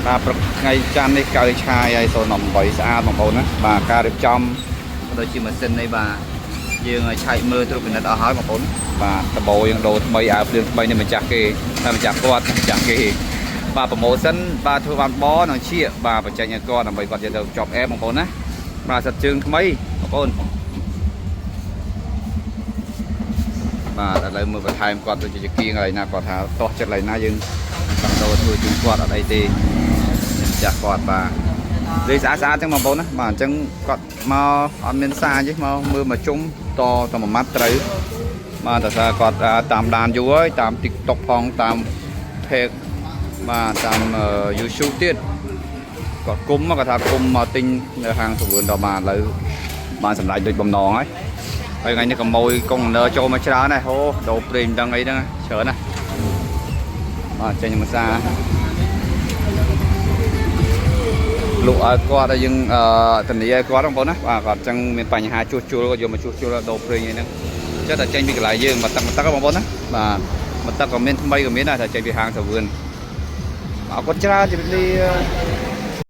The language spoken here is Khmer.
បាទព្រឹកថ្ងៃច័ន្ទនេះកៅឆាយហើយ018ស្អាតបងប្អូនណាបាទការរៀបចំក៏ដូចជាម៉ាស៊ីននេះបាទយើងឲ្យឆែកមើលត្រួតពិនិត្យអស់ហើយបងប្អូនបាទដបោយើងដូរថ្មីអាវភ្លៀងថ្មីនេះម្ចាស់គេតែម្ចាស់គាត់ម្ចាស់គេបាទ promotion បាទធ្វើបានបនឹងឈៀកបាទបញ្ចេញឲ្យគាត់ដើម្បីគាត់យកទៅចប់អែបបងប្អូនណាបាទសិតជើងថ្មីបងប្អូនបាទឥឡូវមើលបន្ថែមគាត់ដូចជាគៀងកន្លែងណាគាត់ថាតោះចិត្តកន្លែងណាយើងចង់ដូរធ្វើជូនគាត់អត់អីទេ ម្ចាស់គាត់បាទលេស្អាតស្អាតចឹងបងប្អូនណាបាទអញ្ចឹងគាត់មកអត់មានសាទេមកមើលមកជុំតតមួយម៉ាត់ត្រូវបាទតែថាគាត់តាមដានយូរហើយតាម TikTok ផងតាម Page បាទតាម YouTube ទៀតគាត់គុំគាត់ថាគុំមកទិញនៅហាងសវឿនដល់បាទឥឡូវបានសម្រេចដូចបំណងហើយហើយថ្ងៃនេះក៏ម៉ួយកុងន័រចូលមកច្រើនដែរហូដូរប្រេងមិនដឹងអីហ្នឹងច្រើនណាស់បាទចេញមកសា លក់ឲ្យគាត់ឲ្យយើងអឺធានាឲ្យគាត់បងប្អូនណាបាទគាត់ចឹងមានបញ្ហាជួសជុលគាត់យកមកជួសជុលដូរប្រេងអីហ្នឹងចឹងតែចេញពីកន្លែងយើងមកទឹកមកទឹកបងប្អូនណាបាទមកទឹកក៏មានថ្មីក៏មានដែរតែចេញពីហាងសាវឿនអរគុណច្រើនជម្រាបលា។